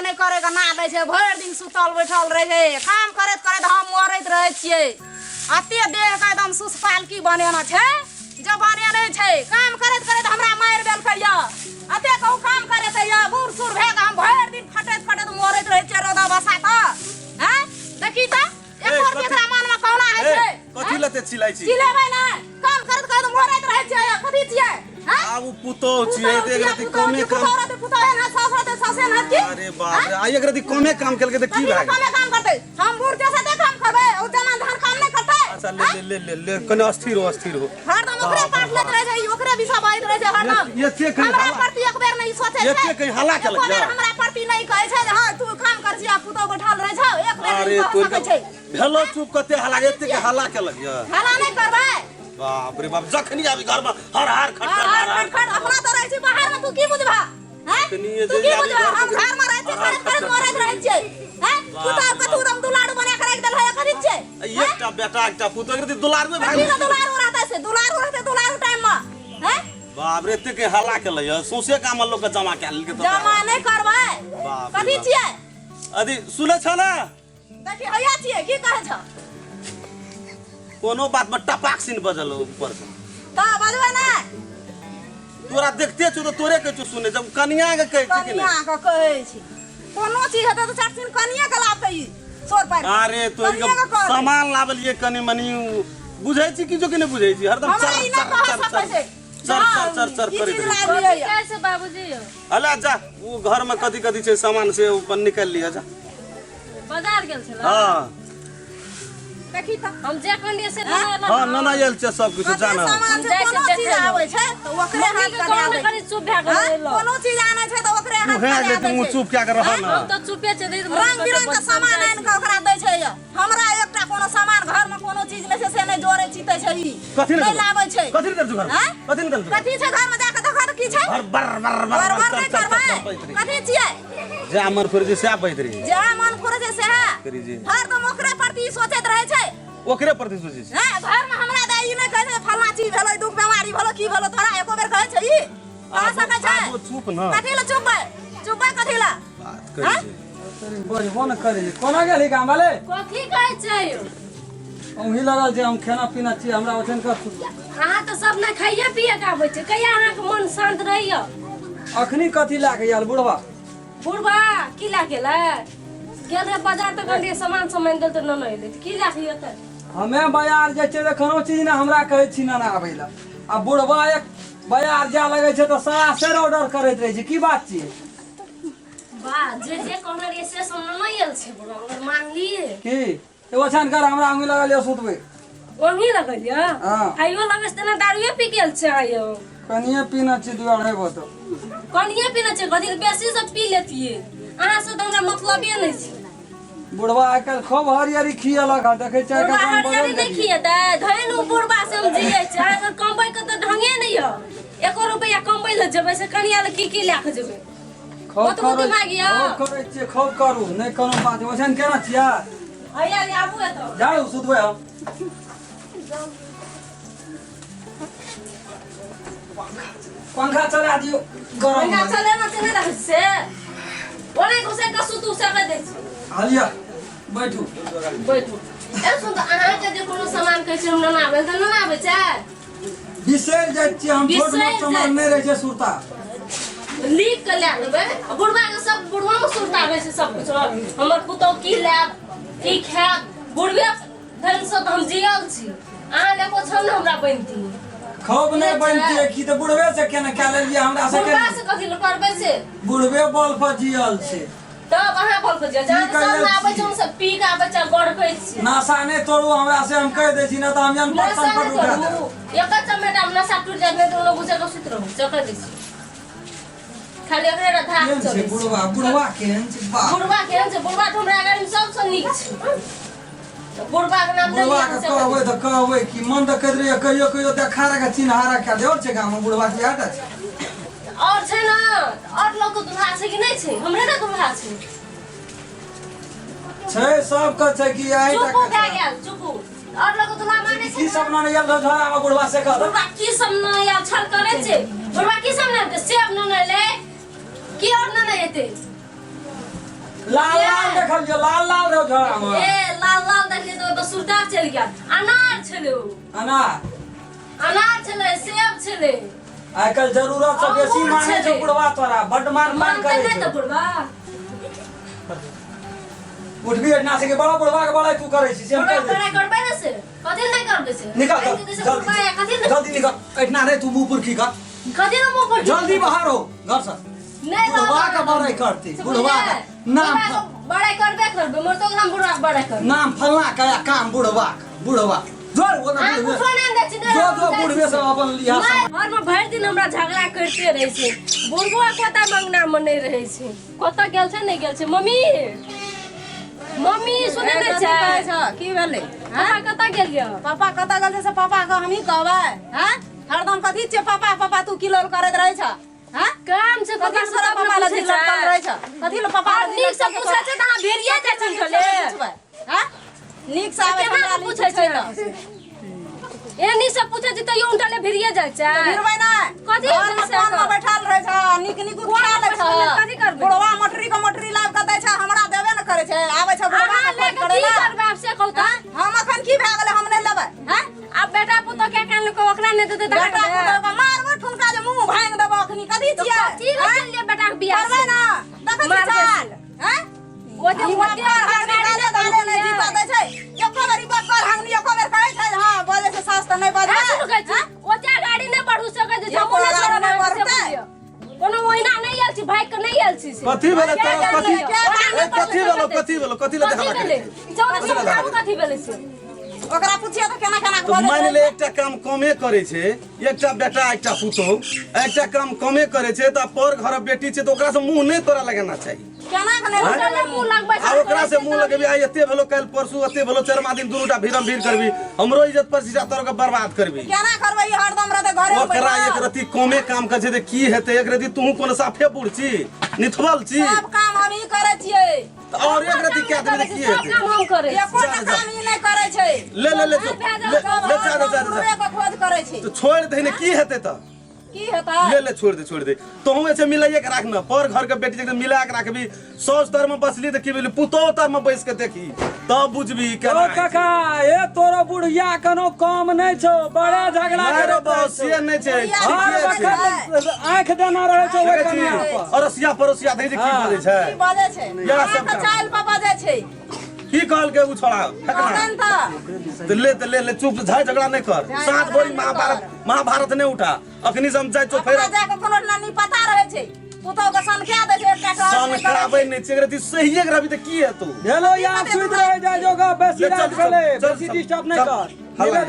नहि करे के ना दै छै, भरि दिन सुतल बैठल रहै छै। काम करैत करैत हम मरैत रहै छियै। अते देह के एकदम सुसपालकी बनेने छै जे बनेने छै। काम करैत करैत हमरा मारि देलकै यऽ। अते कहू काम करैत यऽ, बूढ़ सूढ़ भए कऽ हम भरि दिन खटैत खटैत मरैत रहै छियै रौदा बसात। हैं, देखी तऽ एको रत्ती एकरा मनमे कहुना होइ छै। कथी लते चिल्लाइ छी? चिल्लेबै नै, काम करैत करैत मरैत रहै छियै। कथी छियै? हैं? आब उ पुतोह छियै तऽ एक रति कमे काम पुतोह रहतै, पुतोह एहन हैत, सास रहतै, सास एहन हैत की? अरे बाप रे, आ एक रति कमे काम केलकै तऽ की कथी भए गेल? कमे काम करतै? हम बूढ़ छियै से काम करबै, ओ जवान धान काम नहि करतै? अच्छा, ले ले ले ले ले, कने अस्थिर हो, अस्थिर हो। हरदम ओकरे पाठ लैत रहै छै, ओकरे विषय बजैत रहै छै हरदम। एते कहीं हमरा हल्ला- प्रति एक बेर नहि सोचै छै। एते कहीं हल्ला केलक एको बेर यऽ? हमरा प्रति नहि कहै छै जे हँ तू काम कर छी आ पुतोह बैठल रहै छौ। एक बेर अरे नहि कह तोर सकै छै। भेलो चुप, कते हल्ला, एते के हल्ला केलक यऽ? हल्ला नहि करबै। बाप रे बाप, जखनी आबी घर में हर हर खट हर खट हर हर हर खट खट। अपना तऽ रहै छी बाहर में, तू की बुझबा? हैं? जखनी तू जे की आबी बुझबा? घर हम में घर में रहै छियै, हर हर करैत करैत खट खट। मरैत रहै छियै। हैं? तू तऽ कथू दम दुलारू बना के राखि देलहै, कथी छियै? एकटा बेटा एकटा पुतोह, एक रति दुलारुए भए कथी गेल। के दुलारू रहतै से? दुलारू रहतै दुलारू टाइम में? हैं? बाप रे, एते के हल्ला केलक यऽ, सौंसे गाम में लोक के जमा कए लेलकै तऽ। जमा नहि करबै। बाप रे कथी बाप। छियै? अथी सुनै छ ने? देखी हैया छियै, की कहै छ? कोनो बात में टपाक सिन बजल ऊपर से। तऽ बजबै ने। तोरा देखते छौ तऽ तोरे कहै छौ सुने, जब कनिया के कहै छी कि कनिया नहि? के कहै छी। कोनो चीज हेतै तऽ चटसिन कनिया के लाबतै ई सोर पारि। अरे तोर कनिया के कहतै। सामान लाबलिए कनि मनि, बुझै छी कि जो कि नहि बुझै छी? हरदम हमरा चर ई नहि चर कह चर सकै चर छै। चर चर चर चर ई करैत चीज रहै। लाबलिए यऽ। कथी कहै छै बाबूजी? अला जा, ओ घर में कथी कथी छै सामान से अपन निकालि लिअ, जा। बाजार गेल छलै? हाँ। देखी तऽ। हम जे कहलियै से नहि? हाँ, नाना आयल छै सब किछु कते जाना। सामान छै, जाइ छै कोनो चीज देखै लए। आबै छै तऽ ओकरे मम्मी हाथ के के कहने दए दै। कनी चुप भए हाँ? गेल। कोनो चीज आनै छै तऽ ओकरे हाथ उहे के दए जे दै तू छै। चुप कए के रह ने। हम तऽ चुपे छै। रंग बिरंग के सामान आनि कऽ ओकरा दै छै यऽ। हमरा एकटा कोनो सामान घर में कोनो चीज नहि छै से नहि जोड़ै चितै छै ई। कथी नहि लाबै छै। कथी नहि देल घर? हाँ? कथी नहि देल? कथी छै घर में जाके देखऽ तऽ की छै? बर बर बर बर बर बर चर नहि चर चर करबै। चर बैत रही। कथी छियै? जा मन फुरै छै सएह बैत रही। जएह मन फुरै छै सएह। करी जी। हरदम ओकरे प्रति ई सोचैत रहै छै। ओकरे प्रति सोचै छै। हैं, घर में हमरा दे ई नहि कहै छै फल्लाँ चीज भेलै, दुख बेमारी भेलै, की भेलै, तोरा एको बेर कहै छै ई? कह सकै छै? आबो चुप न। कथी लए चुपबै? चुपबै कथी लए? बात करै छै। बजबो ने करै छै। कोना गेलही गाम वाले? कथी कहै छै यौ? अहीं लगल छै, हम खाना पीना छियै, हमरा ओछन कर। अहाँ तऽ सब ने खाइए पिए के आबै छै, कहिया अहाँके मन शान्त रहैया? अखनी कथी लए के आयल बुढ़वा? बुढ़वा की लए गेलै? गेल रहे बाजार तऽ कहलियै सामान सब आनि देल तऽ ननै एलै, तऽ की लए के एतै? हमे बाजार जाइ छियै तऽ कोनो चीज ने हमरा कहै छी नाना आबै लए, आ बुढ़वा एक बाजार जाय लगै छै तऽ सरासर ऑर्डर करैत रहै छै। की बात छियै? वाह, जे जे कहने रहियै से सब ननै आयल छै बुढ़वा, मगर मानलियै की एगो छान कर, हमरा अंगी लगल यऽ सुतबै। ओंघी लगल यऽ? हाँ। आइयो लगै छै तेना दारुए पी गेल छै अहाँ यौ। कनिए पीना छी, दू अढ़ाई बोतल। कनिए पीने छै? कथी बेसी से पी लेतियै। अहाँ से तऽ हमरा मतलबे नहि छै। बुढ़वा आइ काल्हि खूब हरियरी खियलक हँ, देखै छियै आइ बुढ़वा काल्हि रंग हरियरी बदलि नहि गेलियै। खियेतै? धैन ओ बुढ़वा से हम जियै छै। अहाँके कमबै के तऽ ढंगे नहि यऽ। एको रुपैआ कमबै लए जेबै से कनिया लए की की लए कऽ जेबै? खूब ओतबो करै दिमाग यऽ? खूब करै छियै, खूब करू, नहि कोनो बात। ओछाइन केना छियै? हैया आबू एतऽ। जाउ सुतबै हम। पंखा चला दियौ, गरम पंखा भऽ गेल। चले ने चले रहै से ओने घुसै कऽ सुतू से कहि दै छी। हलिया बैठू। बैठू। ए सुन तऽ, अहाँके जे कोनो सामान कहै छै हम नना आबै तऽ नना आबै छै? बिसरि जाइ छियै हम, छोट बिसरि मोट सामान जाइ नहि रहै छै सुरता। लिख के लए देबै। आ बुढ़वा के सब, बुढ़वा मे सुरता रहै छै सब कुछ। हमर पुतहु की लेब की खायब, बुढ़वे धन से तऽ हम जियल छी। अहाँ लेको छल ने हमरा बनती। खूब नहि छै। बनतियै की तऽ बुढ़बे से केना कए लेलियै हमरा से? बुढ़वा से कथी लए करबै से? बुढ़बे बल पर जियल छै। तब अहाँ बल पर जियल छै। की अहाँके सब कहियै ने आबै छै छी? हम सब पी के आबै छै आ गड़कै छी। नशा नहि तोड़ू हमरा से, हम कहि दै छी, नहि तऽ हम जन नशा पत्तन पर नहि उठा करू। देब। एक चमेटा मे नशा टूटि जायत, नहि तऽ ओना घुसै के सुति रहू। चकै दै छी खाली एकरे टा धाक केहन छै चलै छै। बुढ़वा? बुढ़वा केहन छै बाप? बुढ़वा केहन छै? बुढ़वा तऽ हमरा गाड़ी सबसँ नीक छै। तऽ बुढ़वा के नाम नहि बुढ़वा लिअ। के कहबै तऽ कहबै कि मन तऽ कहैत रहैए कहियो कहियो देखा के चिन्हारा कए दे। और छै गाममे बुढ़वा के इएह टा छै? और छै ने, और लोग के दुल्हा छै कि नहि छै? हमरे ने दुल्हा छै। छै, सबके छै कि अहीं टा चुपू के भए छै? गेल, चुपू। और लोग के दुल्हा मानै छै की ने? सब नाने आयल झोरा मे बुढ़वा से कह। बुढ़वा की सब नहि आयल छल करै छै? बुढ़वा की सब नहि? सेब नहि ले की और नहि एतै? लाल लाल देखलियो, लाल लाल रहो झोरा में। ए लाल लाल देखलियै तऽ ओहिपर सुरता चलि गेल। अनार छलै ओ। अनार? अनार छलै, सेब छलै। आइ काल्हि जरूरत से बेसी अंगूर माने छौ छलै। बुढ़वा तोरा, बड्ड मान पान मानतै करै नहि तऽ छौ। बुढ़वा। उठबी एहिना से कि बड़ा बुढ़वा के बड़ाई तू करै छी से हम बुढ़वा कहि दै पढ़ाइ छी। करबै ने से कथी नहि करबै से? निकल आनि चल, के से बुढ़वा जल्दी या कथी नहि? जल्दी निकल एहिना रे, तू मुंह पुरखी कर। कथी ने मुँह पर? जल्दी बाहर हो घर से। नहीं। बुढ़वा के बड़ाई करती, से बुढ़वा के बुझलियै? नाम बुढ़वा के बड़ाई करबे करबै, मोर तो ओकरा बुढ़वा के बड़ाई करबै। नाम फलना का या काम बुढ़वा के, बुढ़वा जोर वो ना। अहाँ बुढ़वे कुछो नहि दै छी, नहि जो हम जो जाइ बुढ़वे छी। सब अपन लिहा। नहि, घरमे भरि दिन हमरा झगड़ा करिते रहै छै। बुढ़बो कोता मंगना मे नहि रहै छै, कतऽ गेल छै नहि गेल छै। मम्मी, मम्मी, सुनै नहि कथी कहै छै? छह? की भेलै? पापा कतऽ गेल यऽ? पापा कतऽ गेल छै से पापा के हमही कहबै? हैं, हरदम कथी छियै पापा पापा तू किलोल करैत रहै छह? हैं, काम छै कथी पापा तोरा पापा लग लटकल रहै छह? कथी लए पापा और लग नीक से लटकल पूछै छै तऽ अहाँ भेड़िए जाइ छै नीक उठले। से पुछबै? हैं, नीक से आबै केना हमरा के पूछै छै तऽ ए नीक से पूछै छै तैयो उल्टले भिड़िए जाइ छै। भिड़बै नै। कथी घरमे छै से कोनमे कर? बैठल रहै छ, नीक नीक खा लै छ। कथी करबै? बुढ़वा मटरी के मटरी लाबि कऽ दै छै, हमरा देबे ने करै छै। आबै छै बुढ़वा अहाँ के लए खोज कऽ करै की लए। करबै आब से कहू तऽ? हैं? हम अखन की भए गेलै, हम नहि लेबै? हैं? आब बेटा पुतोह के कान लोक ओकरा नहि देतै तऽ बेटा पुतोह के मारबो ठुनका जे मुँह भांगि देबो अखनी। कथी छियै? कथी लए गेलियै बेटाके बियाह करबै से? ने, देखै छी मारबै। चाल। हैं? ओ जे ई ओते बाप हर निकाले दाले नहि जीता दै छै। एको बेर ई बाप कर हंगनी एको बेर कहै छै जे हँ बजै छै सास तऽ नहि बजै। सुन कहै छी, ओते गाड़ी नहि बढ़ू से कहै छै, एको हमहूँ नहि गाड़ी छोड़ब नहि अहाँके से बढ़तै। बुझियौ। कोनो ओहिना नहि आयल छी, भागि कऽ नहि आयल छी से। कथी भेलै तोरा? कथी ओना ए, कथी भेलो? कथी भेलो? कथी लए कथी झगड़ा भेलै? करै? जाउ ने, समझाबू कथी भेलै से। ओकरा पुछिए तऽ केना केना तऽ बजै मानि छै। ले एकटा काम कमे करै छै, एकटा बेटा एकटा पुतोहु एकटा काम कमे करै छै तऽ पर घर बेटी छै तऽ ओकरा से मुंह नहि तोरा लगाना चाही। केना के नहि? ओकरा लए मुँह लगबै छै। आ ओकरा से मुंह लगेबी, आइ एते भेलो, काल्हि परसू एते भेलो, चरमा दिन दुनूटा भीरम भीर करबी, हमरो इज्जत प्रतिष्ठा तोरा के बर्बाद करबी। केना करबै? ई हरदम रहतै घरे मे ओकरा बैठल। एक रति कमे काम करै छै तऽ की हेतै? एक रति तूहू कोनो साफे बूढ़ छी, निथबल छी। सब काम हमही करै छियै। तऽ और एक रति कए देबी तऽ की सब हेतै? काम हम करै छी। एकोटा जा, जा। काम ई नहि करै छै। ले ले ले जो, ले ले जा दे, जा दे, जा बुढ़वे के खोज करै छै। तऽ छोड़ि दही ने, की हेतै तऽ? की हेतै? ले ले, छोड़ दे, छोड़ दे। तोहू ऐसे मिलाइए के राख न, पर घर के बेटी जखन मिला के राखबी, साउस तर में बसली तऽ की भेली, पुतोह तर में बैस के देखी तब बुझबी ओ केना होइ छै। काका, ए तोरो बुढ़िया कोनो कम नहि छौ, बड़ा झगड़ा नहि रे करैत बाउ, रहै छौ। से नहि छै। बुढ़िया हर ठीके छै। वखत आँखि देना रहै छौ ओहि देखै छी कनिया पर। अड़ोसिया पड़ोसिया देखै छी की हाँ। बजै छै? की बजै छै? इएह सब अहाँके काम। चालि पर बजै छै। की कहलकै ओ छोड़ा फेकना? कहलनि तऽ तऽ ले, तऽ ले ले, चुप, झाइ झगड़ा नहि कर। झाइ साँझ झगड़ा भोरी नहि महाभारत कर। महाभारत नहि उठा। अखनी से हम जाइ छौ फेर अपना जाके कोनो ना पता रहै छै, पुतोह के सनका दै छै एकटा के और नहि करै सनकाबै छै। नहि छै, एकरा सहिए के रहबी तऽ की हेतौ? हेलो यार, सुति रहै जाइ जोगा, बेसी ले, चल, राति चल, भेलै, चल, बेसी चल, डिस्टर्ब नहि चल। कर। हल्ला।